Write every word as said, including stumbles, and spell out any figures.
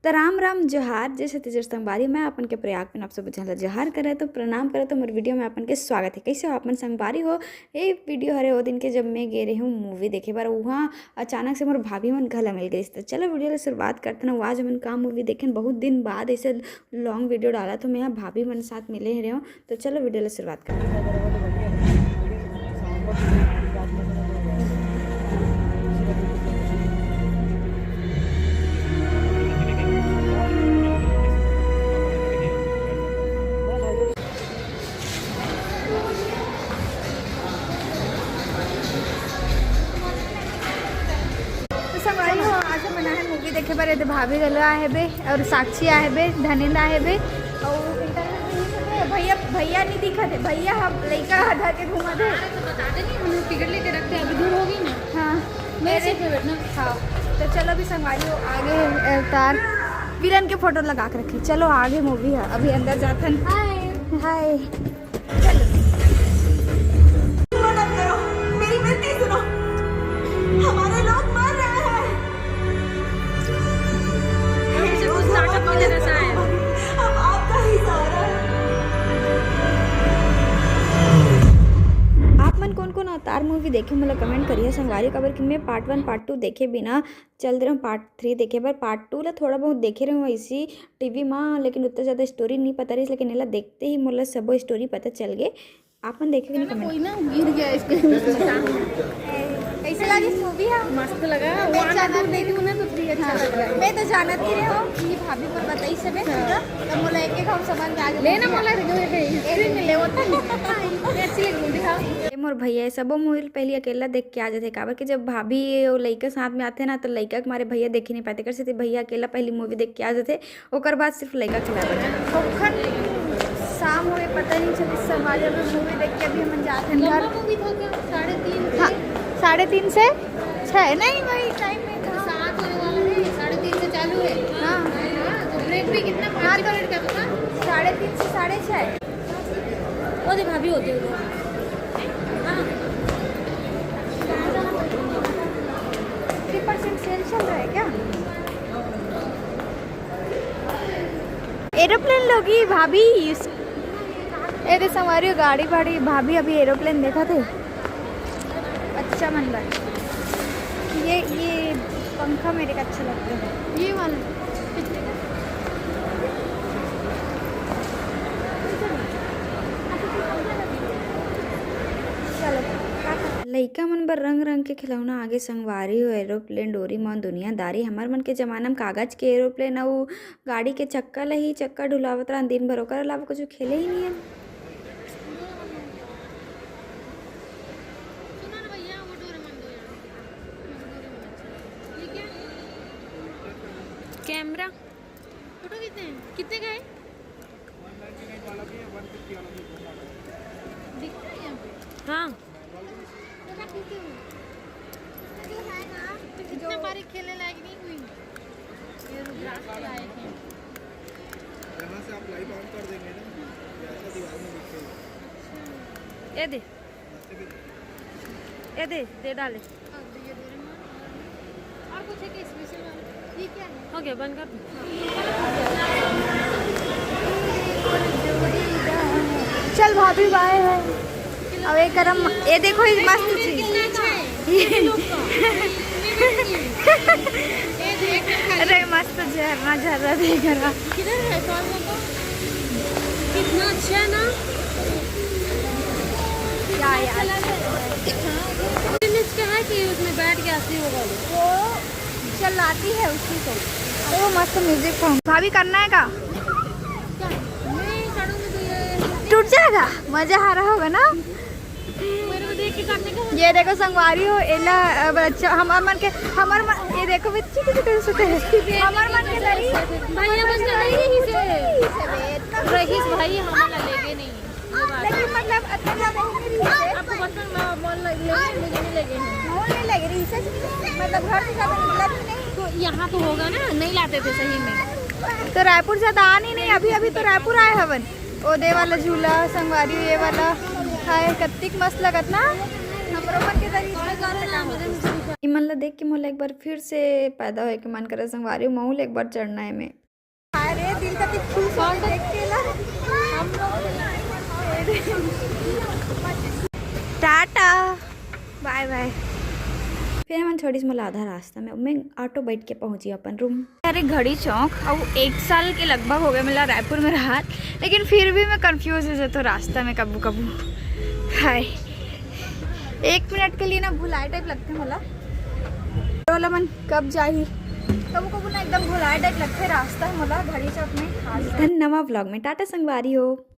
त राम राम जोहार, जय छत्तीसगढ़ संगवारी। मैं अपन के प्रयाग पिन आप सब झन ला जोहार करे तो प्रणाम करे तो मोर वीडियो में अपन के स्वागत है। कैसे हो अपन संगवारी हो? ये वीडियो हरे वो दिन के, जब मैं गे रही हूँ मूवी देखे बर, वहाँ अचानक से मोर भाभी मन घला मिल गई। तो चलो वीडियो ला शुरुआत करते ना। आज हमन का मूवी देखेन, बहुत दिन बाद ऐसे लॉन्ग वीडियो डाला तो मैं भाभी मन साथ मिले रहे हूँ। तो चलो वीडियो ला शुरुआत करते हैं। तो संगवारी हो, आज हमन आहे मूवी देखे बर, एदे भाभी घलो आहे बे, और साक्षी आहे बे, धनेंद्र आहे बे, और इंटरव्यू भी हे बे। भैया, भैया नहीं दिखत हे, भैया हम लइका धर के घूमत हे। अरे तो बता दे नहीं, हम लोग टिकट लेके रखते, अभी दूर हो गई ना। हाँ। मेरे सीट पे बैठना। हाँ। तो चलो अभी संगवारी हो, आगे अवतार विलन के फोटो लगा के रखे। चलो आगे मूवी है, अभी अंदर जाथन। हाय। हाय। चलो। मदद करो, मेरी विनती सुनो, हमारे लोग मर रहे हैं। हम इसे कुछ नाटक की तरह से आए हैं। हम आपका ही सहारा है। आप मन कौन कौन अवतार मूवी देखे, मोला कमेंट करिए संगवारी, काबर कि मैं पार्ट वन पार्ट टू देखे बिना चल दे रहे हूँ पार्ट थ्री देखे बर। पार्ट टू ला थोड़ा बहुत देखे रहे हूँ इसी टीवी में, लेकिन उतना ज़्यादा स्टोरी नहीं पता रही, लेकिन एला देखते ही मोला सबो स्टोरी पता चल गए। आप मन देखे कि नहीं कमेंट? कोई ना गिर गया इसके। कैसे लगी मूवी? हाँ, मस्त लगा। मैं वो आना जानत दूर नहीं देखी हूँ ना, तो थ्री अच्छा लग रहा है। मैं तो जानत नहीं रहे हूँ कि भाभी पर बताई से बे, हाँ। तो मोला एक एक हम समझ में आ गया। लेना मोला हिस्ट्री में ले होता है। अच्छी लगी मूवी, हाँ। ए मोर भैया, ये सबो मूवी पहली अकेला देख के आ जाते, काबर कि जब भाभी और लइका साथ में आते ना, तो लइका के मारे भैया देख ही नहीं पाते। कर से भैया अकेला पहली मूवी देख के आ जाते, ओकर बाद सिर्फ लइका खिलावे। कखन शाम होए पता नहीं चलिस, संगवारी हो। मूवी देख के अभी हमन जात हन घर। लंबा मूवी था क्या? साढ़े तीन से? हाँ, साढ़े तीन से छः, नहीं, वही टाइम में था। सात होने वाला है, साढ़े तीन से चालू है। हाँ। हाँ, तो ब्रेक भी कितना, पाँच हाँ, तो मिनट का था। साढ़े तीन से साढ़े छः। वो दे भाभी होते हुए। हाँ। फिफ्टी परसेंट सेल चल रहा है क्या? एरोप्लेन लोगी भाभी। ए दे संगवारी हो, गाड़ी भाड़ी, भाभी अभी एरोप्लेन देखत हे। अच्छा मन बर। ये, ये पंखा मेरे को अच्छा लगता है। ये वाला। चलो, टाटा। लइका मन बर रंग रंग के खिलौना आगे संगवारी हो, एरोप्लेन, डोरीमोन, दुनियादारी। हमर मन के जमाना में कागज के एरोप्लेन अउ गाड़ी के चक्का ल ही चक्का ढुलावत रहन दिन भर, ओकर अलावा कुछ खेले ही नहीं है। सुनो ना भैया, वो डोरेमोन दो यार। ये क्या? कैमरा। फोटो कितने हैं? कितने का है? दिखता है यहाँ पे? हाँ। इतना बारीक खेलने लायक नहीं हुई। ये रुद्राक्ष के लायक है। यहाँ से आप लाइट ऑन कर देंगे ना, ये ऐसा दीवार में दिखेगा। ये दे। ये दे, दे डाले। और कुछ है क्या स्पेशल वाला? ये क्या है? हो गया, बंद कर दो। चल भाभी, बाय है। अब एक करम, ये देखो, ये मस्त चीज। अरे मस्त झरना झर रहा, देख रहा। कितना अच्छा है ना। क्या यार? इसका है कि उसमें बैठ के असली होगा वो। वो चलाती है उसी को। तो वो मस्त म्यूजिक था। भाभी, करना है का? टूट जाएगा। मजा आ रहा होगा ना? ये देखो संगवारी हो, एला, अब अच्छा, हमर मन के, हमर मन, ये देखो, वे चिके चिके सुते हैं। हमर मन के दरी। भैया बस नहीं रही से। रहीस भाई, हम लेगे नहीं। लेकिन मतलब, इतना ज्यादा ही नहीं रही से। आपको बस में मॉल लग-, लेंगे, मुझे नहीं लेंगे। मॉल नहीं लगे रही से, मतलब, घर से ज्यादा निकला भी नहीं। तो यहाँ तो होगा ना, नहीं लाते थे सही में। तो रायपुर ज्यादा आनी नहीं, अभी, अभी तो रायपुर आए हवन। ओ दे वाला झूला, संगवारी, ये वाला हाय, कत्तिक मस्त लगत ना। हमरो मन के तरी इसमें जाने का। इमन ला देख के मोला एक बार फिर से पैदा होए के मन करे संगवारी हो, महू ला एक बार चढ़ना है मैं। अरे दिल का तो खुश हो देख के ना हम लोग। टाटा, बाय बाय। फिर हमन छोड़िस मोला आधा रास्ता में, मैं ऑटो बैठ के पहुंची अपन रूम। अरे घड़ी चौक अउ एक साल के लगभग हो गए मोला रायपुर में रहत, लेकिन फिर भी मैं कंफ्यूज हो जाता हूँ रास्ता में कबू कबू। हाय, एक मिनट के लिए ना भुलाए टाइप लगते मोला। तो ओला मन कब जाही, कबू कबू ना एकदम भुलाए टाइप लगते रास्ता मोला घड़ी चौक में खास। धन नवा व्लॉग में टाटा संगवारी हो।